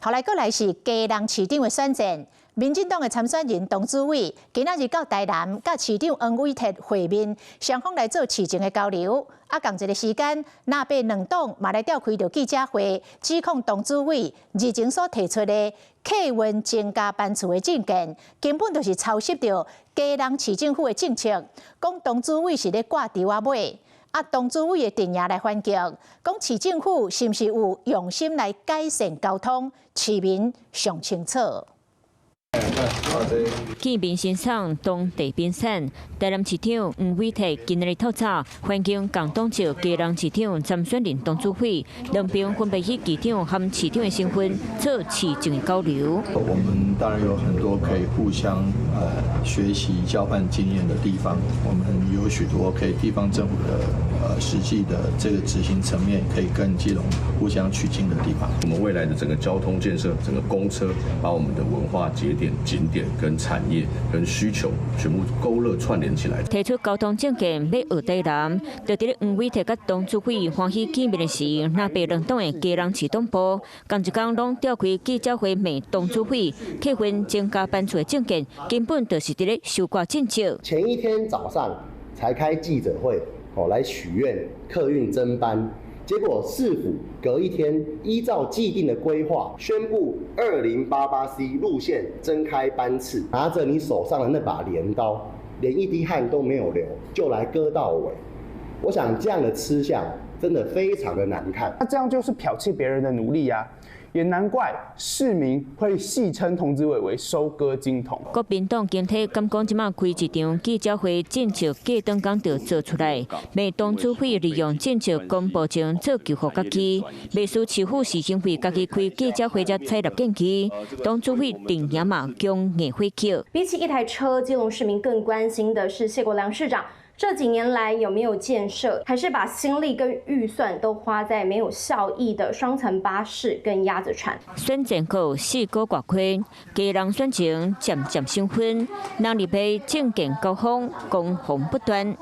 後來閣來是基隆市長的選戰，民進黨的參選人董主委今仔日到台南，佮市長黃偉哲會面，雙方來做市政的交流。啊，仝一个時間，藍白兩黨嘛來召開著記者會，指控董主委日前所提出的客運增加班次的政見，根本就是抄襲著基隆市政府的政策，講董主委是咧掛豬仔尾。啊，董主委的陣營來反擊，講市政府是毋是有用心來改善交通，市民上清楚。見面欣賞當地冰山，台南市長黃偉哲今仔日透早歡迎共黨籍基隆市長參選人董主委，兩邊分別以市長和市長的身份做市政的交流。我們當然有很多可以互相學習交換經驗的地方，我們有許多可以地方政府的實際的這個執行層面可以跟基隆互相取經的地方。我們未來的整個交通建設，整個公車，把我們的文化節點、景點跟產業跟需求全部勾勒串聯起來。提出交通政見欲學台南，就佇咧黃偉哲佮董主委歡喜見面的時，藍白兩黨的基隆市黨部，仝一工攏召開記者會罵董主委客運增加班次的政見，根本就是佇咧收割政績。前一天早上才開記者會，哦，來許願客運增班。結果市府隔一天依照既定的規劃，宣布2088C 路線增開班次，拿着你手上的那把鐮刀，連一滴汗都沒有流，就來割到尾。我想這樣的吃相真的非常的難看。那這樣就是剽竊別人的努力啊！也難怪市民會戲稱童子偉為收割金童。國民黨今天敢講，這馬開一場記者會，政策過當工就做出來，罵董主委利用政策公布前做求助家己，袂輸市府是因為家己開記者會才採納建議，董主委陣營嘛強硬回擊。比起一台車，基隆市民更關心的是謝國樑市長這幾年來有沒有建設，還是把心力跟預算都花在沒有效益的雙層巴士跟鴨子船？選戰過四個外虧，基隆選情漸漸生分，人入被政見交鋒，攻防不斷。